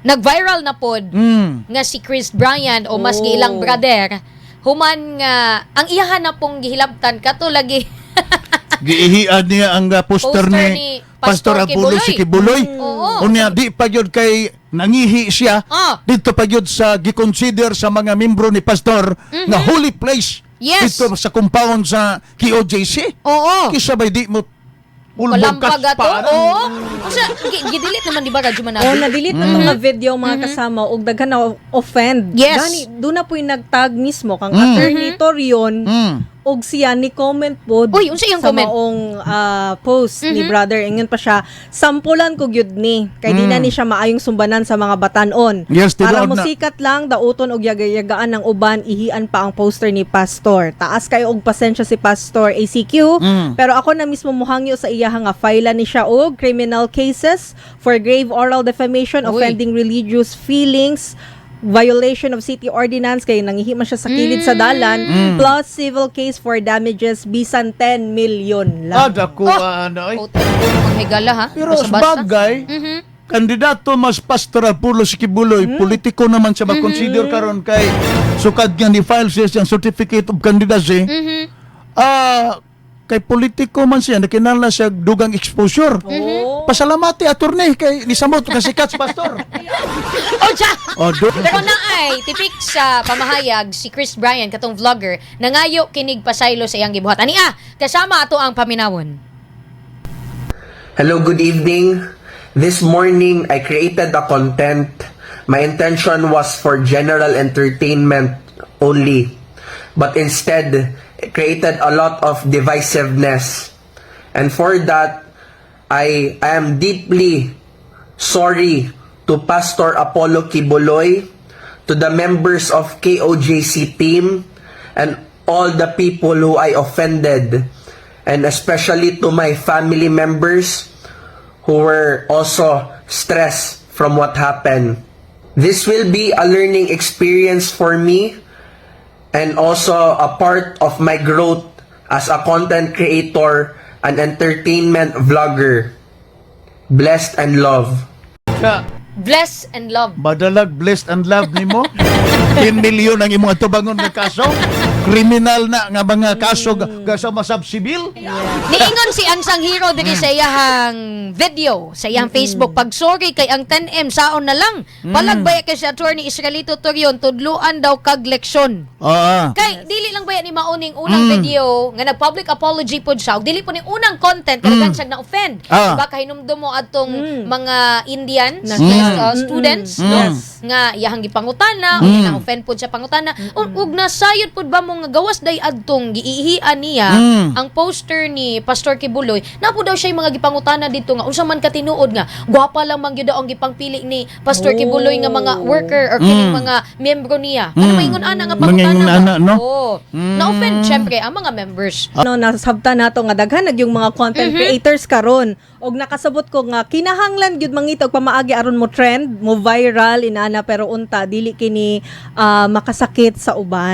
Nag-viral na pod nga si Chris Bryan o mas giilang brother human nga ang iyahan na pong gihilabtan kato lagi. Giihian niya ang poster, poster ni ni Pastor Pastor Abulo Kibuloy. Si Kibuloy. Unya di pa gyud kay nangihi siya dito pa gyud sa giconsider sa mga membro ni Pastor nga holy place dito sa compound sa KOJC. Kisa bay di mo pulbog Kalampag ato. pa. Oo. Unsa gidelete naman di ba, Radyo Manabi? Oh, na-delete na mga video, mga kasama, og daghan na offend. Gani doon na po'y nagtag mismo kang Attorney Torion og siya ni comment pod Uy, unsa iyang sa comment? maong post ni brother. Ingon pa siya, "Sampulan ko gyud ni kay di na ni siya maayong sumbanan sa mga batanon." Yes, Para tinuod na. musikat lang, dauton og yagayagaan ng uban, ihian pa ang poster ni pastor. Taas kayo og pasensya si Pastor ACQ, pero ako na mismo muhangyo sa iya nga file ni siya og criminal cases for grave oral defamation, Uy. offending religious feelings, violation of city ordinance kay nangihi man siya sa kilid sa dalan, plus civil case for damages bisan 10 million Ah, lang. dako ano ay. Puta, manghigala ha. Pero sa Basta-basta. bagay, kandidato mas Pastor Apollo si Kibuloy, politiko naman siya makonsider karon kay sukad nga ni file siya siyang certificate of candidacy. Ah, kay politiko man siya, nakinahanglan siya dugang exposure. Pasalamati, attorney, kay nisamot kasikat si pastor. Oh, siya! Oh, Pero naay, tipik sa pamahayag si Chris Bryan katong vlogger nangayo kinig pasaylo sa iyang gibuhat. Ani ah, kasama ato ang paminawon. Hello, good evening. This morning, I created a content. My intention was for general entertainment only, but instead, it created a lot of divisiveness. And for that, I am deeply sorry to Pastor Apollo Quiboloy, to the members of KOJC team, and all the people who I offended, and especially to my family members who were also stressed from what happened. This will be a learning experience for me and also a part of my growth as a content creator and entertainment vlogger. Blessed and love. Ka, Bless and love. Madalag blessed and love nimo. 10 million ang imong atubangon nga kaso. Kriminal na nga mga kaso ga sa masab sibil. Niingon si Ansang Hero diri sa iyahang video sa iyang Facebook, "Pag sorry kay ang 10M saon na lang. Palagbaya kay si Attorney Israelito Torion, tudluan daw kag leksyon." Kay dili lang baya ni mauning unang video nga nag-public apology pod siya ug dili po ni unang content kay daghan siya na-offend. Diba kahinumdum mo atong mga Indian students, no, nga iyahang gipangutana ug na-offend pod siya pangutana ug nasayod pod ba mo nga gawas day adtong giihian niya ang poster ni Pastor Quiboloy na po daw siya yung mga gipangutana dito nga unsa man katinuod nga gwapa lang man gyud daw ang gipangpili ni Pastor Quiboloy nga mga worker or kining mga miyembro niya. Ano maingon ana nga pangutana Mangingon ba? ana, no? Oo. Na-offend syempre ang mga members. No, nasabta nato nga daghan nag yung mga content creators karon og nakasabot ko nga kinahanglan gyud mangita og pamaagi aron mo trend, mo viral inana, pero unta dili kini makasakit sa uban.